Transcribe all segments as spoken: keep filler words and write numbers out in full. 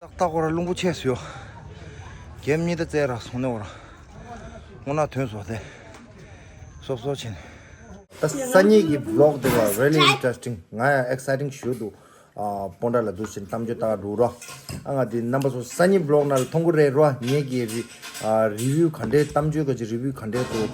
ཏག་ཏག་ཁོ་ར་རླུང་བུ་ཆད་སོང་། གེམ་གཉིས་ད་བཙལ་ར་སོང་ནས་འོ་ར། སྔོ་ནག་ཐོན་སོང་དེ། སོབ་སོབ་ཕྱིན། ད་སང་ཉིན་གྱི་ཝི་ལོག་དེ་བ་really interesting. ང་ཡང་exciting ཞུ་འདུག་ཨ་སྤོན་ཊ་ལ་འདུག་ཕྱིན་གཏམ་བརྗོད་ལྟ་འགྲོ་ར། ཨ་ང་དེ་རྣམ་པ་ཚོ་སང་ཉིན་ཝི་ལོག་ནང་ལ་མཐོང་གི་རེད་ར། ངེད་ཀྱི་རི་ཨ་རི་བིའུ་ག་འདྲའི་གཏམ་བརྗོད་ག་ཅི་རི་བིའུ་ག་འདྲའི་འདུག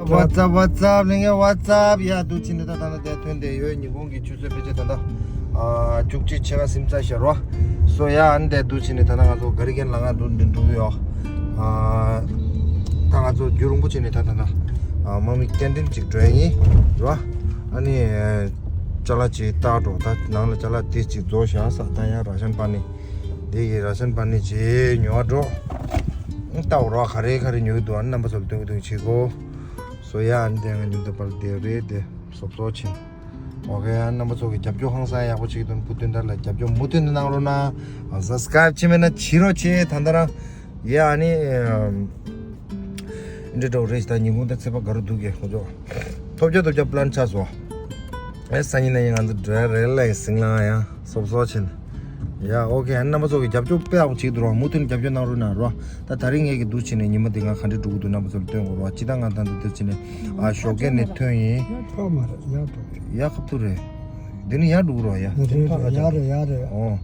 What's up, what's up, ལྷན་རྒྱས། What's up? ཡ་འདུག་ཕྱིན་ནས་ད་ད་ད་དེ་ཐོན་དེ་ཡོད། ཉིན་གུང་གི་ཆུ་ཚོད་ཕལ་ཆེར་ད་ད་ཨ་བཅུ་གཅིག་ཕྱེད་ཀ་སུམ་ཅུ་ཤར་རོ། སོ་ཡ་ཨ་ནི་དེ་འདུག་ཕྱིན་ནས་ད་ད་ང་ཚོ་ག་རི་གན་ལ་ང་འགྲོ་འགྲོ་འགྲོ་གི་ཡོད། ཨ་ད་ང་ཚོ་རྒྱུན་རིང་པོ་ཕྱིན་ནས་ད་ད་ད་ཨ་དམག་མི་ཀེན་ཊིན་ཅིག་འགྲོ་ཡ་ཡིན་རོ། ཨ་ནི་ཅ་ལག་ཅིག་བཏགས་འགྲོ། ད་ནང་ལ་ཅ་ལག་དེ་ཅིག་རྫོགས་བཞག་ས། ད་ཡང་ར་ཤན་པ་ནི། འདི་ཡི་ར་ཤན་པ་ནི་ཅེ་ཉོ་བ་འགྲོ། ལྟ་བ་རོགས་ག་རེ་ག་རེ་ཉོ་གི་འདུག་ཨ་རྣམ་པ་ཚོར་སྟོན་གི་འདུག་བྱེད་གོ། སོ་ཡ་ཨ་ནི་དེ་ང་ཉུང་དུ་པར་དེ་རེད་དེ་སོབ་སོབ་ཕྱིན། ཨོ་ཁེ་ཨ་རྣམ་པ་ཚོ་གི་རྒྱབ་སྐྱོར་ཧང་སང་ཡག་པོ་བྱེད་ཀྱི་འདུག་བུ་སྟོན་དར་ལ་རྒྱབ་སྐྱོར་མུ་མཐུད་ནས་གནང་རོགས་གནང་། སབ་སི་ཀ་རེབ་བྱེད་མེད་ན་བྱེད་རོགས་བྱེད། ད་ལྟ་རང་ཡ་ཨ་ནི། འདྲེ་འདྲ་བོ་རེད་ད། ཉིན་གུང་ད་ཚེས་པ་ག་རུ་འདུག་གས་ཁོ་ཚོ། ཐོབ་རྒྱ་ཐོབ་རྒྱ་པི་ལན་ཆགས་སོང་། ཨེ་སང་ཉིན་ནས་ང་ཚོ་འགྲོ་ཡ་རེད་ལ་ཡིན་སིང་ལང་ཡང་སོབ་སོབ་ཕྱིན། ཡ་ཨོ་ཁེ་ཨ་རྣམ་པ་ཚོ་གི་རྒྱབ་སྐྱོར་དཔེ་ཡག་པོ་བྱེད་འདུག་རོགས། མུ་མཐུད་ནས་རྒྱབ་སྐྱོར་གནང་རོགས་གནང་རོགས། ད་ད་རིང་ངེད་ཀྱི་འདུག་ཕྱིན་ནས་ཉི་མ་འདི་ང་ག་འདྲས་འགྲོ་གི་འདུག་རྣམ་པ་ཚོར་སྟོན་དགོས་རོགས། ཅི་ད་ང་ད་འདུག་འདུག་ཕྱིན་ནས་ཨ་ཞོགས་ཀས་ནས་ཐོན་ཡིན། ཡ་ཁ་ཐུག་རེད། འདི་ནི་ཡར་འགྲོ་གི་རོགས་ཡ། རེད་རེད་ཡ་རེད་ཡ་རེད། ཨོ།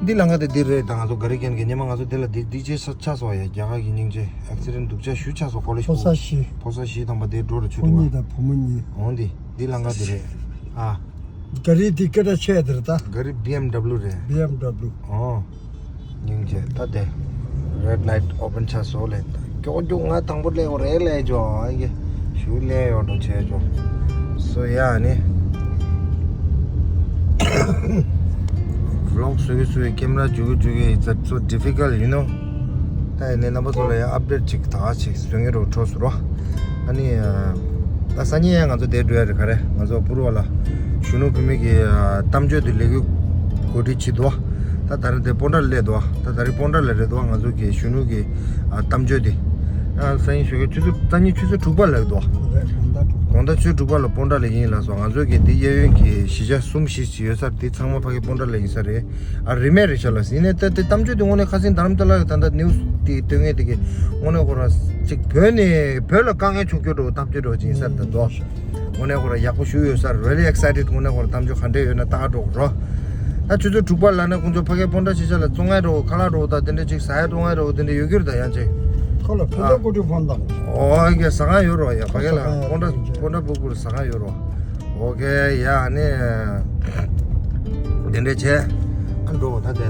འདི་ལམ་ཁ་དེ་འདི་རེད་ད། ང་ཚོ་ག་རི་གན་གི་ཉི་མ་ང་ཚོ་འདི་ལ་འདི་འདི་རྗེས་ཆགས་སོང་ཡ། རྒྱ་གར་གྱི་སྙིང་རྗེ་ཨེག་སི་ཌེན་སྡུག་ཅག་ཞུ་ཆགས་སོང་། ཀོ་ལེ་ཇི་ཕོ་གསར་བཞི། ཕོ་གསར་བཞི་དང་པོ་དེ་འགྲོ་རུ་ཆུ་ཕོ་གཉིས་དང་བུ་མོ་གཉིས། འོང་འདི་འདི་ལམ་ཁ་འདི་རེད། ཨ། ག་རི་འདི་སྐད་གྲགས་ཆེ་དེ་རེད་ད། ག་རི་བི་ཨེམ་ཌབ་ལུ་རེད། བི་ཨེམ་ཌབ་ལུ། ཨོ། སྙིང་རྗེ་ད་དེ། རེད་ལའིཊ་ཨོ་པན་ཆགས་སོང་ལས། ཀྱོག་ཀྱོག་ང་དང་པོ་ལས་འོ་རེད་ལས་ཅོ་ཨ་ཡེ། ཞུ་ལས་ཡོད་འགྲོ་བྱས་ཅོ། སོ་ཡ་ནི། ཝི་ལོག་བཟོ་གི་བཟོ་གི་ཀེམ་ར་འཇུ་གི་འཇུ་གི it's so difficult, you know. ད་ཡིན་ནའི་རྣམ་པ་ཚོ་ལ་ཡང་ཨབ་ཌེཊ་ཅིག་ད་ཅིག་བཟོ་ངེས་རོ་འཕྲོ་སུ་རོ། ཨ་ནི། ད་སང་ཉིན་ཡང་ང་ཚོ་དེ་འགྲོ་ཡ་རེད་ག་རེ། ང་ཚོ་པུ་རུ་བ་ལ། གཞོན་ནུ་བུད་མེད་ཀྱི་ཨ་གཏམ་བརྗོད་དེ་ལས་འགུལ་གོ་སྒྲིག་བྱེད་འདུག་ད་ད་རེས་དེ་སྤོན་ཊ་ལ་སླེབས་འདུག་ད་ད་རེས་སྤོན་ཊ་ལ་རེད་འདུག་ང་ཚོ་གི་གཞོན་ནུ་གི་ཨ་གཏམ་བརྗོད་དེ། ཨ་སང་ཉིན་ཞོགས་ཀས་ཆུ་ཚོད་རྩ་གཉིས་ཆུ་ཚོད་དྲུག་པ་ལ་འདུག་རེད་དགོང་དག་དྲུག་དགོང་དག་ཆུ་ཚོད་དྲུག་པ་ལ་སྤོན་ཊ་ལ་ཡིན་ལགས་སོ། ང་ཚོ་གི་དེ་གཡས་གཡོན་གྱི་གཞིས་ཆགས་གསུམ་བཞི་ཅིག་ཡོད་ས་རེད། དེ་ཚང་མ་ཕ་གི་སྤོན་ཊ་ལ་ཡིན་ས་རེད། ཨ་རིན་མེད་རེད་ཤག་ལགས། ཡིན་ནའི་ད་དེ་གཏམ་བརྗོད་དེ་དངོས་གནས་ཁ་སང་དྷ་རམ་ས་ལ་གི་ད་ལྟ་ནིའུ་སི་དེ་སྟོན་མཁན་དེ་གི་དངོས་གནས་ཁོ་རང་ཅིག་བོད་ནས་བོད་ལ་དཀའ་ངལ་བྱུང་རྒྱུ་འདྲ་བོ་གཏམ་བརྗོད་འདྲ་བོ་ཅིག་ཡིན་ས་རེད་ད་དོ། དངོས་གནས་ཁོ་རང་ཡག་པོ་ཞུ་ཡོད་ས། really excited. དངོས་གནས་ཁོ་རང་གཏམ་བརྗོད་ག་འདྲས་ཡོད་ན་ལྟ་འགྲོ་རོགས། ད་ཆུ་ཚོད་དྲུག་པ་ལ་ནི་ཁོང་ཚོ་ཕ་གིའི་སྤོན་ཊ་ཞིག་ཆ་ལ་བཙོང་ཡ་འགྲོ་ཁ་ལག་འགྲོ་ད་དེ་འདྲས་ཅིག་ཟ་ཡ་བཙོང་ཡ་འགྲོ་དེ་འདྲས་ཡོད་ཀྱི་རེད་ད་ཡང་ཅིག་ཁོ་ལ་ཕུ་ཐོག་ཀོ་ཏི་ཕོན་དང་། ཨོ་ཡ་ཟ་ཁང་ཡོད་རོགས་ཡ། ཕ་གི་ལ་ཟ་ཁང་ཡོད་སྤོན་ཊ་རེད། སྤོན་ཊ་སྤུ་གུར་ཟ་ཁང་ཡོད་རོགས། ཨོ་ཁེ་ཡ་ཨ་ནི། དེ་འདྲས་བྱས། ཨ་འགྲོ་ད་དེ།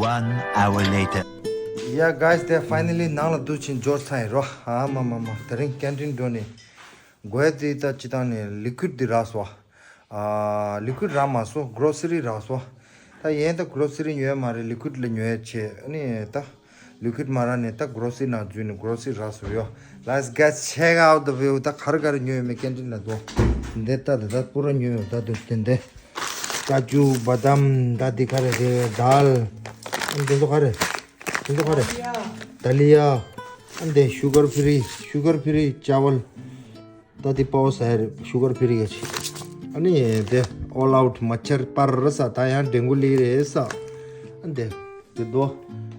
One hour later. Yeah, guys, they finally ནང་ལ་འདུག་ཕྱིན་འབྱོར་ཚར་ཡིན་རོ། ཨ་མ་མ་མ། དེ་རིང་ཀེན་ཊིན་འགྲོ་ནས། དགོས་དེ་ད་ཅི་ཐང་ནས་ལི་ཀུ་ཌི་དེ་རག་སོང་། ཨ་ལི་ཀུ་ཌི་རག་མ་སོང་གྷོ་རོ་སི་རི་རག་སོང་། ད་ཡིན་ད་གྷོ་རོ་སི་རི་ཉོས་མ་རེད། ལི་ཀུ་ཌི་ལ་ཉོས་བྱས་ཨ་ནི་ད། ལི་ཀུ་ཌི་མ་རག་ནས་ད་གྷོ་རོ་སི་རི་ནང་འཛུལ་ནས་གྷོ་རོ་སི་རི་རག་སོང་ཡོད། Let's get check out the view. ད་ག་རེ་ག་རེ་ཉོས་ཡོད་མེད་ཀེན་ཊིན་ལ་འགྲོ། འདི་ལྟ་འདི་ལྟ་པུ་ར་ཉོས་ཡོད་ད་འདི་འདི་འདི། ཀ་ཅུ་བ་དམ་ད་འདི་ག་རེ་རེད་དཱལ། ཨ་འདི་ཚོ་ག་རེ། འདི་ཚོ་ག་རེ། དཱ་ལི་ཡ། ཨ་འདི་ཤུ་གར་ཕི་རི་ཤུ་གར་ཕི་རི་ཅ་ཝལ། ད་འདི་པའོ་ཟ་ཡ་རེད་ཤུ་གར་ཕི་རི་ག་ཅི། ཨ་ནི་འདི་ཨོལ་ཨའུཊ་མ་ཆར་པར་ར་ས་ད་ཡང་ཌེང་གུ་ལི་རེད་ས། ཨ་འདི། དེ་དོ།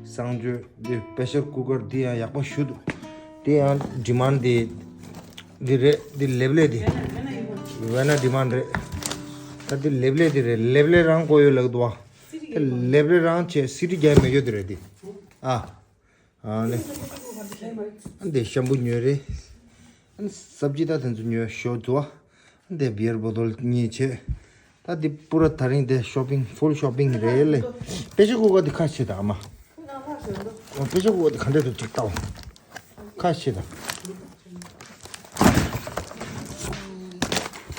གསང་སྤྱོད་འདི་པེ་ཤར་ཀུ་ཀར་འདི་ཡང་ཡག་པོ་ཞུ་འདུག་འདི་ཡང་ཌི་མན་འདི། འདི་རེད་འདི་ལེབ་ལེ་འདི། ཝེ་ན་ཌི་མན་རེད། ད་འདི་ལེབ་ལེ་འདི་རེད། ལེབ་ལེ་རང་བཀོལ་ཡོད་ལབ་འདུག་བ། ད་ལེབ་ལེ་རང་བྱས་སི་ཌི་རྒྱག་མེད་རྒྱུ་འདི་རེད་འདི། ཨ། ཨ་ནི། ཨ་འདི་ཤམ་བུ་ཉོས་རེད། ཨ་ནི་སབ་ཇི་ད་དེ་ཚོ་ཉོས་ཞོ་འདུག་བ། འདི་བི་ཡར་བོ་ཊལ་གཉིས་བྱས། ད་འདི་པུ་ར་ད་རིང་འདི་ཤོ་པིང་ཧྥུལ་ཤོ་པིང་རེད་ལེ། པེ་ཤར་ཀུ་ཀར་འདི་ཁ་ཕྱེ་ད་ཨ་མ། ཨོ་པེ་ཤར་ཀུ་ཀར་འདི་ག་འདྲས་འདུག་ཅིག་ལྟ་བ། ཁ་ཕྱེ་ད།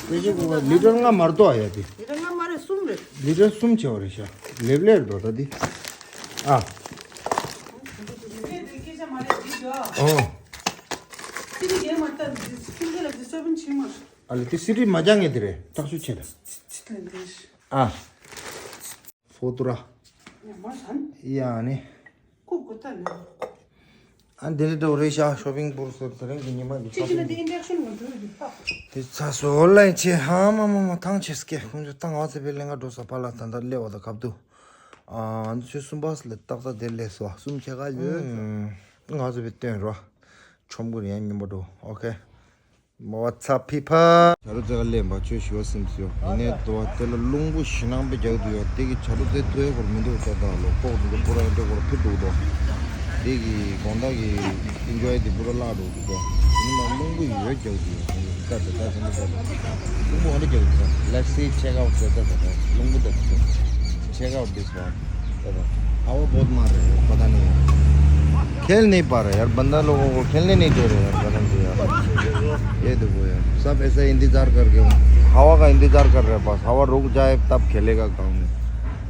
པེ་ཤར་ཀུ་ཀར་ལི་ཊར་ལྔ་མར་གཏོགས་ཡ་འདི། ལི་ཊར་ལྔ་མ་རེད་གསུམ་རེད། ལི་ཊར་གསུམ་བྱས་པ་རེད་ཤག་ལེབ་ལེར་འགྲོ་ད་འདི། ཨ། ལེབ་ལེར་འདི་སྐད་ཆ་མ་རེད་འདི་འགྲོ། ཨོ། སི་ཌི་རྒྱག་མ་ཐུབ་འདི། ཨ་ལེ་དེ་སི་ཏི་མ་རྒྱག་ངེས་དེ་རེད་ཐག་ཆོད་བྱས་ད། ཨ། ཕོ་ཏུ་ར། ཡ་ནི། ཨ་འདི་རེད་འགྲོ་རེད་ཤག་ཤོ་པིང་པུར་སོ་དེ་རིང་གི་ཉི་མ་གི་ཆོ་པིང་དེ་ཚ་སོ་ལན་ཆེ་ཧ་མ་མ་མ་ཐང་ཆེ་སྐད་ཁོང་ཚོ་ཏང་ཨ་ཚེ་པའི་ལེང་ག་འགྲོ་ས་པ་ལ་ད་ད་སླེབས་བ་ད་ཁབ་ཏུ། ཨ་ཚོད་གསུམ་པ་ལ་ཏག་ཏག་དེ་སླེབས་སོ་གསུམ་ཁྱེད་ག་ཡོད། ང་ཚོ་པའི་སྟོན་རོ། ཆོམ་གུར་ཡང་སྙོམས་པ་འགྲོ་ཨོ་ཁེ། What's up people? བྱ་རུ་རྩེ་ག་ལས་འབའ་ཆོས་ཞུ་བ་སེམས་སུ་ཡོད་ཡིན་ནའི་དུ་བ་དེ་ལ་རླུང་བུ་ཞེ་ནང་པའི་རྒྱག་དུ་ཡོད་དེ་གི་བྱ་རུ་རྩེ་ཐོའི་སྐོར་མི་འདུག་ཅག་དང་ལོ་ལྐོག་འདི་པུ་ར་ཡིན་འདྲ་སྐོར་ཕི་འདུག་དོ། དེ་གི་དགོང་དག་གི་ཨིན་ཇོའི་དེ་པུ་ར་བརླག་འགྲོ་འདུག་དོ། དེ་ནི་མ་རླུང་བུ་ཡོད་རྒྱག་དུ་ཡོད་ད་ད་ད་ད་ད་རླུང་བུ་འོ་འདྲ་རྒྱག་དུ་ད། Let's see, check out ད་ད་ད་ད་རླུང་བུ་ད་ད་ད། Check out this one. ཧ་བ་བོད་མ་རེད་པ་ད་ནི་ཡ། खेल नहीं पा रहे यार बंदा लोगों को खेलने नहीं दे रहे यार कसम से यार। ये देखो यार सब ऐसा इंतजार करके हवा का इंतजार कर रहे हैं बस हवा रुक जाए तब खेलेगा काम।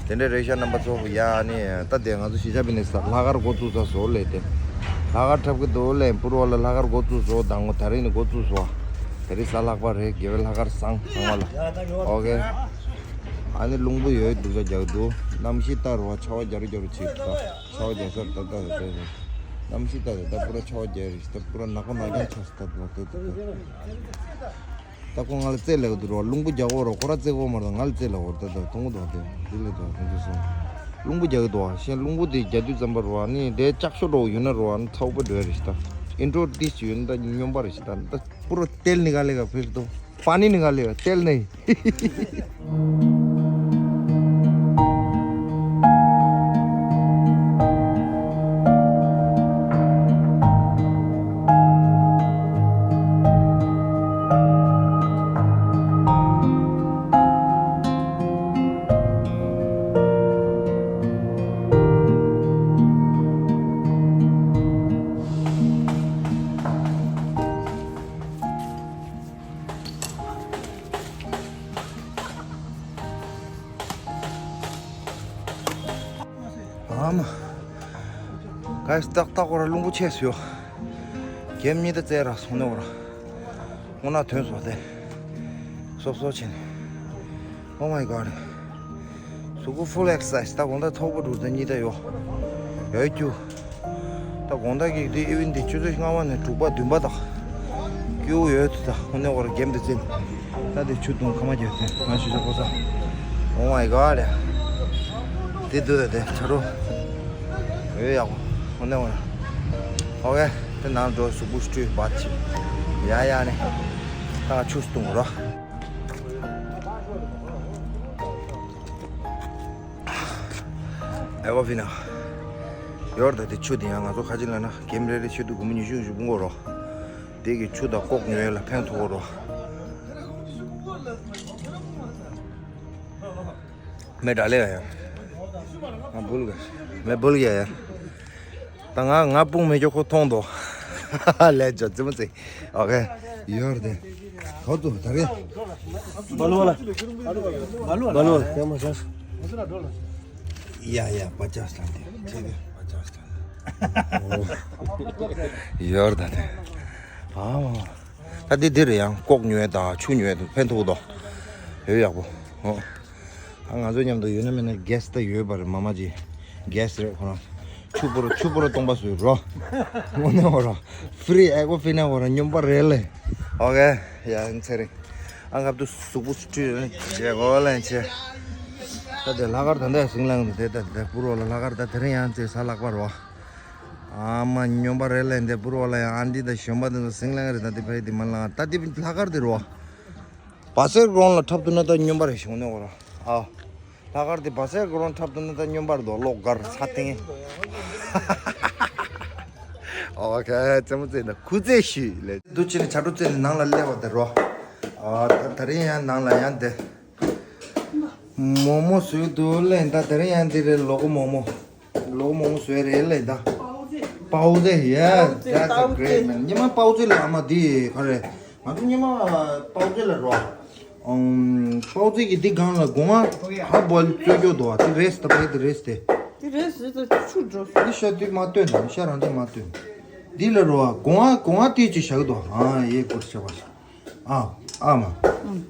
དེ་འདྲའི་རེད་ཤག་རྣམ་པ་ཚོ། ཡ་ནི་ད་དེ་ང་ཚོ་གཞིས་ཆགས་པའི་ནས་ལྷག་དཀར་འགོ་བཙུགས་ས་བཟོ་ལས་དེ། ལྷག་དཀར་འཁྲབ་ཀྱི་འདུག་ལས་པུར་བ་ལ་ལྷག་དཀར་འགོ་བཙུགས་བཟོ་དང་ངོ་ད་རིང་ནས་འགོ་བཙུགས་བཟོ། དེ་རིང་གཟའ་ལྷག་པ་རེད། དགེ་བའི་ལྷག་དཀར་བཟང་ཚང་མ་ལ། ཨོ་ཀེ། ཨ་ནི་རླུང་བུ་ཡོད་འདུག་ས་རྒྱག་འདུག་གནམ་གཤིས་ལྟར་བ་ཆར་པ་རྒྱག་རུ་རྒྱག་རུ་བྱེད་འདུག་ད་ཆར་པ་རྒྱག་ས་ད་ལྟ་ད་ལྟ་གནམ་གཤིས་ལྟར་ད་ལྟ་པུ་ར་ཆར་པ་རྒྱག་རེད་ད་པུ་ར་ནག་པོ་ནག་རྐྱང་ཆགས་སུ་ད་ལྟ་ད་ལྟ་ད་ཁོ་ང་ལ་རྩེད་ལེགས་འདུག་རོ། རླུང་བུ་རྒྱག་འོ་རོ་ཁོ་ར་རྩེད་གོ་མ་རེད། ང་ལ་རྩེད་ལ་འོ་ད་ད་གཏོང་གོ་འདུག་དེ་འདི་ལས་འདུག་དེ་འདི་སོང་རླུང་བུ་རྒྱག་གི་འདུག་ཤེས། རླུང་བུ་དེ་རྒྱག་དུས་ཙམ་པ་རོ་ནི་དེ་ལྕགས་ཤོག་འགྲོ་ཡོད་ན་རོ་ཨ་ནི་ཚ་བོ་པོ་འགྲོ་ཡ་རེད་ཤི་ད། ཨིན་ཊྲོ་ཏིས་ཡོད་ན་ད་སྙོམས་པ་རེད་ཤི་ད་ད་པུ་རོ་ཏེལ་ནི་ག་ལེ་ག་ཕེར་དོ། Funny निकालेगा तेल नहीं। ཨ་མ། ག་ཡི་སྟག་སྟག་གོ་ར་རླུང་བུ་ཆེ་སུ་ཡོ། གེམ་གཉིས་ད་རྩེ་ར་སོང་ནོ་ར། སྔོ་ན་ཐོན་སོ་དེ། སོབ་སོབ་ཆེ་ནི། Oh my god. གཟུགས་པོ་full exercise ད་གོང་ད་ཐོག་པོ་འགྲོ་ད་གཉིས་ད་ཡོ། ཡོད་རྒྱུ། ད་དགོང་དག་གི་དེ་ཨི་ཝེན་དེ་ཆུ་ཚོད་ལྔ་པ་ནས་དྲུག་པ་བདུན་པ་དང་། སྐྱིད་པོ་ཡོད་དུ་ད་ཧོ་ནེ་བར་གེམ་དེ་བཙིན། ད་དེ་ཆུ་བཏུང་ཁ་མ་རྒྱབ་དེ་ང་ཞུ་ཆོག་གོ་ས། Oh my god. དེ་དུ་ད་དེ་ཆ་རོ། ཡོད་ཡག་པོ་ཧོ་ནེ་བར། ཨོ་ཀེ། དེ་ནང་འགྲོ་གཟུགས་པོ་སྤྲུལ་བ་ཆི། ཡ་ཡ་ནི། ད་ང་ཆུ་བཏུང་རོ། ཨེ་ཝ་ཕི་ན། ཡོར་ད་དེ་ཆུ་དེ་ཡང་ང་ཚོ་ཁ་ཅིག་ལ་ན་གེམ་རེ་རེ་ཆུ་དུ་གུམ་ཉི་ཤུ་ཉི་ཤུ་བུང་གོ་རོ། དེ་གི་ཆུ་དང་ལྐོག་ཉོས་ལ་ཕན་ཐོགས་རོ། མེ་དྲ་ལེ་ཡ། ང་བུལ་ག་མེ་བུལ་ག་ཡ། ད་ང་ང་སྤུང་མེ་ཅོ་ཁོ་མཐོང་དོ། ལས་ཅོ་ཙི་མ་ཙི། ཨོ་ཀེ། ཡོར་དེ། ཁོ་ཚོ་ད་རེ། བ་ལོ་ལ། བ་ལོ་ལ། དེ་མ་ཤེས། ཡ་ཡ་པ་ཅག་སྟན་དེ། ཁྱེད་ཀྱི་པ་ཅག་སྟན། ཡོར་ད་དེ། ཨ་མ། ད་དེ་དེ་རེ་ཡང་ལྐོག་ཉོས་དང་ཆུ་ཉོས་དང་ཕན་ཐོགས་དོ། ཡོད་ཡག་པོ། ཨོ། ཨ་ང་ཚོ་མཉམ་དུ་ཡོད་ན་མེད་ན་གེ་སི་ད་ཡོད་པ་རེད་མ་མ་ཅི། གེ་སི་རེད་ཁོ་རང་། ཆུ་པོ་ར་ཆུ་པོ་ར་སྟོང་པ་བཟོས་རོ། འོ་ནས་འོ་ར། ཕི་རི་ཨེ་ཀོ་ཕི་ན་འོ་ར་སྙོམས་པ་རེད་ལེ། ཨོ་ཀེ། ཡ་ཚེ་རིང་། ཨ་ང་ཚོ་གཟུགས་པོ་སྤྲུལ་རྗེས་གོ་ལན་ཆེ། ད་དེ་ལྷག་དཀར་ད་འདྲ་ཟིང་ལངས་དེ་ད་དེ་པུར་བ་ལ་ལྷག་དཀར་ད་དེ་རིང་ཡང་ཚེ་ས་ལྷག་པ་རོ། ཨ་མ་སྙོམས་པ་རེད་ལེ་འདི་པུར་བ་ལ་ཡང་ཨན་ཏི་ད་གཞོན་པ་དེ་ཚོ་ཟིང་ལངས་རེད་ད་དེ་ཕ་ཡི་དེ་མ་ལངས་ད་དེ་ལྷག་དཀར་དེ་རོ། བ་སེར་གོང་ལ་འཁྲབ་ཐུབ་ན་ད་སྙོམས་པ་རེད་བྱུང་ནས་འོ་ར། ཨ། ལྷག་དཀར་དེ་བ་སེར་གོང་འཁྲབ་ཐུབ་ན་ད་སྙོམས་པར་འདུག་གློག་དཀར་ཚ་ཐེངས། ཨོ་ཁེ་རྩེད་མོ་རྩེད་ན་ཁུ་རྩེད་ཞུས་ལེ། འདུ་ཆེ་ནས་བྱ་སྒྲོ་རྩེད་ནས་ནང་ལ་སླེབས་པ་དེ་རོ། ཨ་ད་ད་རིང་ཡང་ནང་ལ་ཡང་དེ། མོག་མོག་བཟོས་འདུག་ལེ་ད་ད་རིང་ཡང་དེ་རེད་ལོ་གོ་མོག་མོག་ལོ་མོག་མོག་བཟོས་རེད་ལེ་ད། པའོ་ཙེ། Yes, that's a great man. ཉི་མ་པའོ་ཙེ་ལ་ཨ་མ་དེ་ག་རེད། ང་ཚོ་ཉི་མ་པའོ་ཙེ་ལ་རོ། ཨམ། པའོ་ཙེ་གི་འདི་སྒང་ལ་སྒོ་ང་ཧ་བོལ་རྩོད་རྒྱུ་འདུག་ཨ། དེ་རེས་ད་པའི་དེ་རེས་ཏེ། དེ་རེས་ཟེར་ད་ཆུ་འགྲོ་སོང་། འདི་ཤ་དུས་མ་སྟོན་ནམ་ཤ་རང་ཅན་མ་སྟོན། འདི་ལ་རོ་ཨ་སྒོ་ང་སྒོ་ང་དེ་ཅི་བཞག་འདུག་ཨ་ཡེ་ཀུར་ཤ་བ་ཤ། ཨ། ཨ་མ།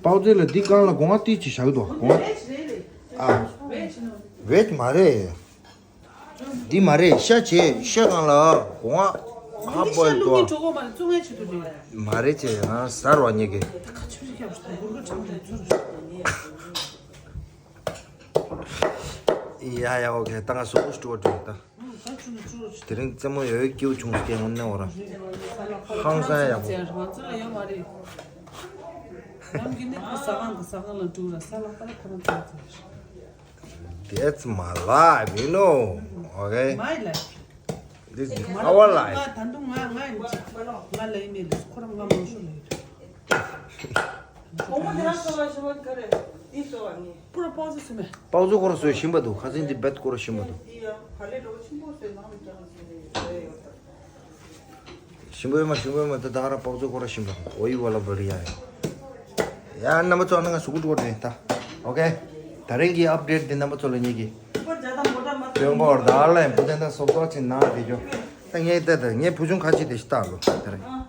པའོ་ཙེ་ལ་འདི་གང་ལ་སྒོ་ང་ཏི་ཅི་བཞག་འདུག་སྒོ་ང་། ཨ། བེད་མ་རེད། འདི་མ་རེད། ཤ་བྱེད། ཤ་གང་ལ་སྒོ་ང་། ཧ་པོ་ལ་འདུག་ཨ། མ་རེད་ཅེ་ཡང་ཟར་བ་ཉེ་གི། ཡ་ཡ། ཨོ་ཁེ། ད་ང་སོ་སོ་སྤྲོ་བ་སྤྲོ་ད། དེ་རིང་རྩེད་མོ་ཡོད་སྐྱིད་བྱུང་སྐད་ངོ་ནས་འོ་ར། ཧང་སང་ཡག་པོ། That's my life, you know. Okay? This is our life. པའོ་ཙེ་ཁོ་ར་སོས་ཤིང་པ་འདུག་ཁ་སང་འདི་བེད་ཁོ་ར་ཤིང་པ་འདུག་ཞིམ་པོ་ཡོད་མ། ཞིམ་པོ་ཡོད་མ། ད་ད་ར་པའོ་ཙེ་ཁོ་ར་ཞིམ་པ་འོ་ཡི་བ་ལ་བ་རི་ཡ་ཡ། ཡ། རྣམ་པ་ཚོ་ནང་ང་ཟུག་འགྲོ་དེ་ད། ཨོ་ཁེ། ད་རིང་གི་ཨབ་ཌེཊ་འདི་རྣམ་པ་ཚོ་ལ་ངེད་ཀྱི་སྟོན་གོ་ད་ལ་བུ་དེ་འདྲ་སོབ་སོབ་ཆེ་ནང་དེ་ཅོ། ད་ངས་ད་ད་ངས་བུ་ཆུང་ཁ་ཅིག་དེ་ཤི་ད་ལོ་ད་རིང་།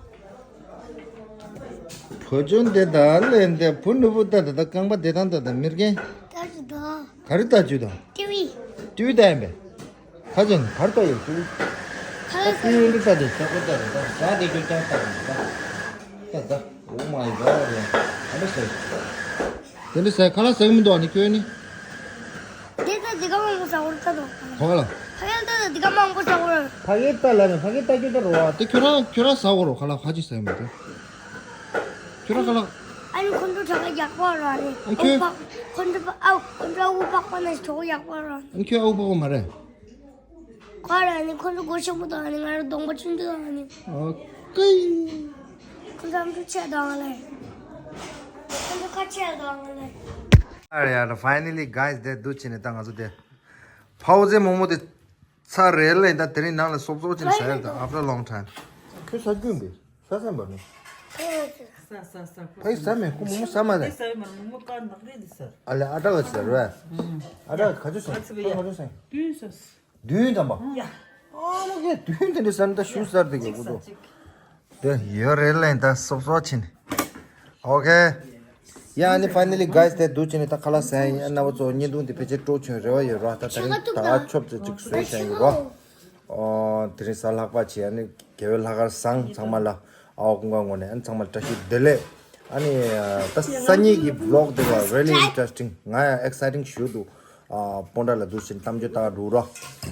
བུ་ཆུང་དེ་ད་ལེན་དེ་བུ་ནུ་བུ་ད་ད་ད་རྐང་པ་དེ་དང་ད་ད་མིར་གན། ད་ཅི་ད། ག་རེ་ལྟ་ཅུ་དང་། ཊི་ཝི། ཊི་ཝི་ལྟ་ཡིན་པས། ཁ་ཅན་གར་ལྟ་ཡོད་ཅུ། ཁ་ལ་ཊི་ཝི་འདི་ལྟ་དེ་ལྟ་གོ་ལྟ་རེད་ད། ད་དེ་ཅུ་ཀྱང་ལྟ་རེད་ད། ད་ད། Oh my God ཡ། ཨ་ད་ཟེར། དེ་འདྲ་ཟེར་ཁ་ལག་ཟེར་གི་མི་འདུག་ཨ་ནི་ཁྱོད་ནི། དེ་ད་དེ་ག་མང་པོ་ཟ་བར་ལྟ་དང་། ག་ལ། ཕ་གི་ལ་ལྟ་ད་དེ་ག་མང་པོ་ཟ་བར། ཕ་གི་ལྟ་ལ་ནི་ཕ་གི་ལྟ་རྒྱུ་ད་རོ་ཨ། དེ་ཁྱོད་རང་ཁྱོད་རང་ཟ་གོ་རོ་ཁ་ལག་ཁ་ཅིག་ཟ་ཡི་མི་འདུག་ཁྱོད་རང་ཁ་ལག་ཨ་ནི་ཁོང་ཁྲོ་དྲག་ག་ཡག་པོ་ར་ནི། ཨ་ཁྱོད། ཨུ་པག་ཁོང་ཁྲོ་པ་ཨ་ཁོང་ཁྲོ་ཨུ་པག་པ་ནི་གྲོགས་ཡག་པོ་ར། ཨ་ཁྱོད་ཨུ་པག་པ་མ་རེད། ཁོ་ར་ནི་ཁོང་ཁྲོ་སྒོ་ཆེན་པོ་དང་ནི་ང་ར་གདོང་པ་ཆུང་ཆུང་དང་ནི། ཨོ་ཀེ། ཁོང་ཁྲོ་ཨམ་ཆུ་ཆེ་དང་ལེ། ཁོང་ཁྲོ་ཁ་ཆེ་དང་ལེ། ཨ་ཡ། Finally guys དེ་འདུག་ཅི་ནི་ད་ང་ཚོ་དེ། ཕའོ་ཙེ་མོག་མོག་དེ། ཚར་རེད་ལེ། ད་དེ་རིང་ནང་ལ་སོབ་སོབ་ཅིག་ཟ་ཡ་ད། After a long time ཁྱོད་ཟ་རྒྱུ་འདི་ཟ་ཟ་འབར་ནི། ས་ས་ས། ཕ་གི་ཟ་མེད་ཁོ་མོ་མོ་ཟ་མ་རེད། ས་མ་མོ་མོ་ཀ་ནག་རེད་འདི་ཟ། ཨ་ལེ་ཨ་ཏྲ་ག་ཟ་རེད། ཨ་ཏྲ་ག་ཚོད་ཟ། ཨ་ཚི་བ་ཡ། ཁ་ཚོད་ཟ། བདུན་ཟ། བདུན་དམ་པ། ཡ། ཨ་མ་གི་བདུན་དེ་འདྲ་ཟ་ན་ད་ཞུ་ཟར་དེ་གི་ཀུ་ཏོ། དེ་ཡོད་རེད་ལེ། ད་སོབ་སོབ་ཕྱིན། ཨོ་ཁེ། ཡ་ཨ་ནི་finally guys དེ་འདུག་ཅི་ནི་ད་ཁ་ལག་ཟ་ཡིན། ཨ་ན་བ་ཚོ་བརྙན་ཐུང་དེ་ཕལ་ཆེར་སྤྲོ་བྱུང་རེ་བ་ཡོད་ར། ད་ད་རིང་ད་ཆོབ་ཙེ་ཅིག་བཟོས་བཞག་ཡོད་ར། ཨོ་དེ་རིང་གཟའ་ལྷག་པ་བྱས། ཨ་ནི་རྒྱལ་བའི་ལྷག་དཀར་བཟང་ཚང་མ་ལ་ཨའོ་ཀུན་དགའ་ངོས་ནས་ཨ་ནི་ཚང་མ་ལ་བཀྲ་ཤིས་བདེ་ལེགས། ཨ་ནི་ད་སང་ཉིན་གྱི་vlog དེ་ལ་really interesting ང་ཡང་exciting ཞུ་འདུག་ཨ་སྤོན་ཊ་ལ་འདུག་ཟིན་གཏམ་བརྗོད་བཏང་འདུག་ར།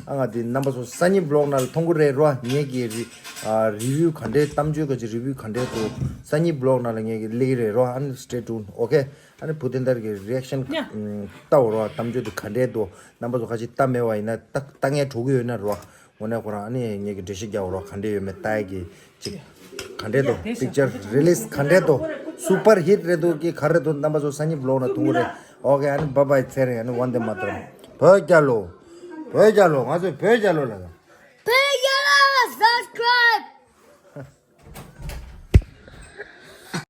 ཨ་ང་དེ་རྣམ་པ་ཚོ་སང་ཉིན་vlog ནང་ལ་མཐོང་གི་རེད་ར། ངེད་ཀྱི་རི་ཨ་review ག་འདྲའི་གཏམ་བརྗོད་ག་ཅིག་review ག་འདྲའི་འདུག་སང་ཉིན་vlog ནང་ལ་ངེད་ཀྱི་སླེབས་ཀྱི་རེད་ར། ཨ་ནི་stay tuned okay། ཨ་ནི་བུ་དེ་འདར་གྱི་reaction ཡ། ཨམ་ལྟ་འོ་ར། གཏམ་བརྗོད་དེ་ག་འདྲའི་འདུག་རྣམ་པ་ཚོ་ཁ་ཅིག་ལྟ་མེད་པ་ཡིན་ན་ལྟ་ལྟ་ངན་གྲོགས་ཀྱི་ཡོད་ན་ར། དངོས་གནས་ཁོ་རང་ཨ་ནི་ངེད་ཀྱི་འགྲེལ་བཤད་རྒྱག་འོ་ར། ག་འདྲའི་ཡོད་མེད་ལྟ་ཡ་གི་ཅིག་ག་འདྲས་འདུག picture release ག་འདྲས་འདུག super hit རེད་འདུག་གི་ག་རེ་འདུག་རྣམ་པ་ཚོ་སང་ཉིན་vlog ནང་མཐོང་གི་རེད། Okay ཨ་ནི་bye bye ཚེ་རིང་། ཨ་ནི་ཝན་དེ་མ་ཏར། བོད་རྒྱལ་ལོ། བོད་རྒྱལ་ལོ། ང་ཚོས་བོད་རྒྱལ་ལོ་ལ།